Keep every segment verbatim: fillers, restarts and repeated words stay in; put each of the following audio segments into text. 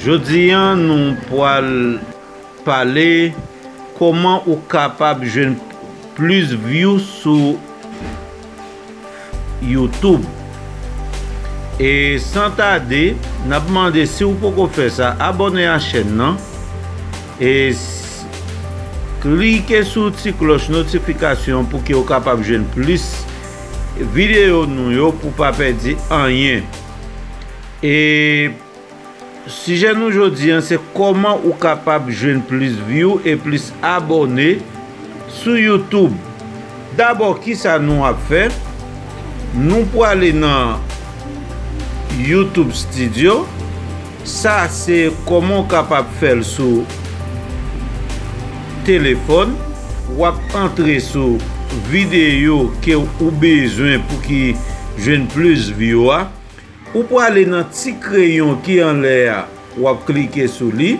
Jodi a, nou pral pale kòman ou kapab jwenn plis view sou YouTube. E san tade, n ap mande, si w poko fè sa, abòne a chèn nan. E s- klike sou ti klòch notifikasyon pou ke w kapab jwenn plis videyo nou yo pou pa pèdi anyen. E sijè nou jodi a, se kòman ou kapab jwenn plis view e plis abòne sou YouTube. Dabò, kisa nou ap fè? Nou prale nan YouTube Studio. Sa se kòman w kapab fè l sou telefòn. W ap antre sou videyo ke ou bezwen pou ki jwenn plis view a. Ou prale nan ti kreyon ki anlè a, w ap klike sou li.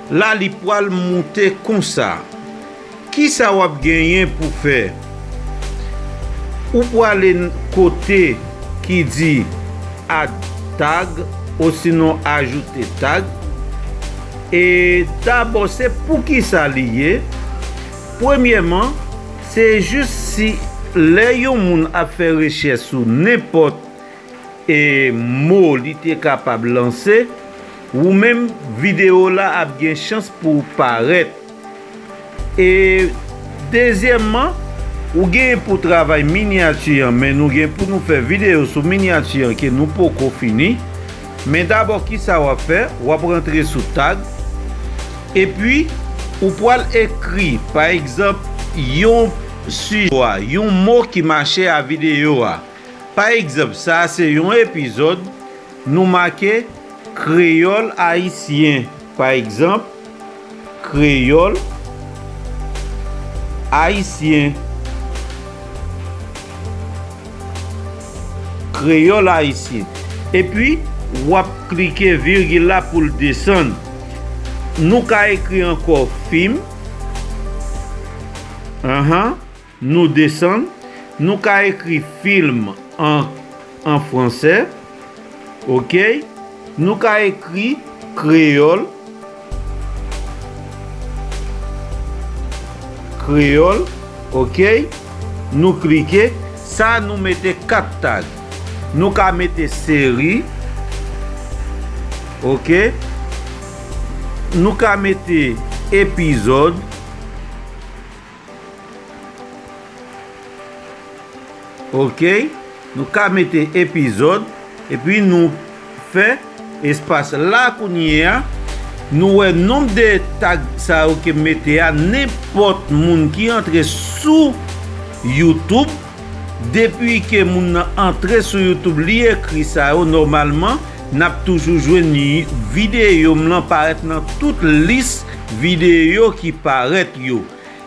La, li pral moute konsa. Kisa w ap genyen pou fè? Ou prale n- kote ki di add tag, osinon ajoute tag. E dabò, se poukisa li ye? Premyèman, se jis si lè yon moun ap fè rechèch sou nenpòt e mo li te kapab lanse, ou menm videyo la ap gen chans pou parèt. E dezyèmman, ou genyen pou travay minyati an, men nou gen pou nou fè videyo sou minyati an ke nou poko fini. Men dabò, kisa w ap fè? W ap rantre sou tag, epi ou pral ekri, pa egzanp, yon sijè, yon mo ki mache a videyo a. Pa egzanp, sa a se yon epizòd, nou make kreyòl ayisyen. Pa egzanp, kreyòl ayisyen. Kreyòl ayisyen. Epi, w ap klike virgil la pou l desann. Nou ka ekri ankò fim. Anhan. Nou desann, nou ka ekri film an, an fransè. Oke. Nou ka ekri kreyòl. Kreyòl. Oke. Nou klike. Sa nou mete kat tag. Nou ka mete seri. Oke. Nou ka mete epizòd. Oke, nou ka mete epizòd, epi nou fè espas la kounye a. Nou wè nonb de tag sa yo ke m mete a, nenpòt moun ki antre sou YouTube, depi ke moun nan antre sou YouTube, li ekri sa yo, nòmalman, n ap toujou jwenn videyo m lan parèt nan tout lis videyo ki parèt yo.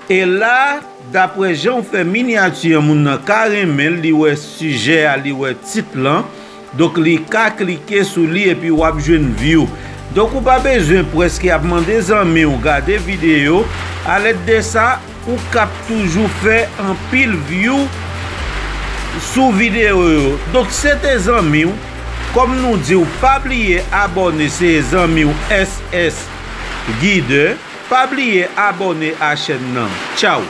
E la, daprè jan w fè minyati an, moun nan ka renmen l, li wè sijè a, li wè tit lan. Donk, li ka klike sou li epi w ap jwenn view. Donk, ou pa bezwen prèske ap mande zanmi w gade videyo. Alèd de sa, ou k ap toujou fè anpil view sou videyo yo. Donk, se te zanmi w. Kòm nou di w, pa bliye abòne, se zanmi w S S Guider. Pa bliye abòne a chèn nan. Tchaw!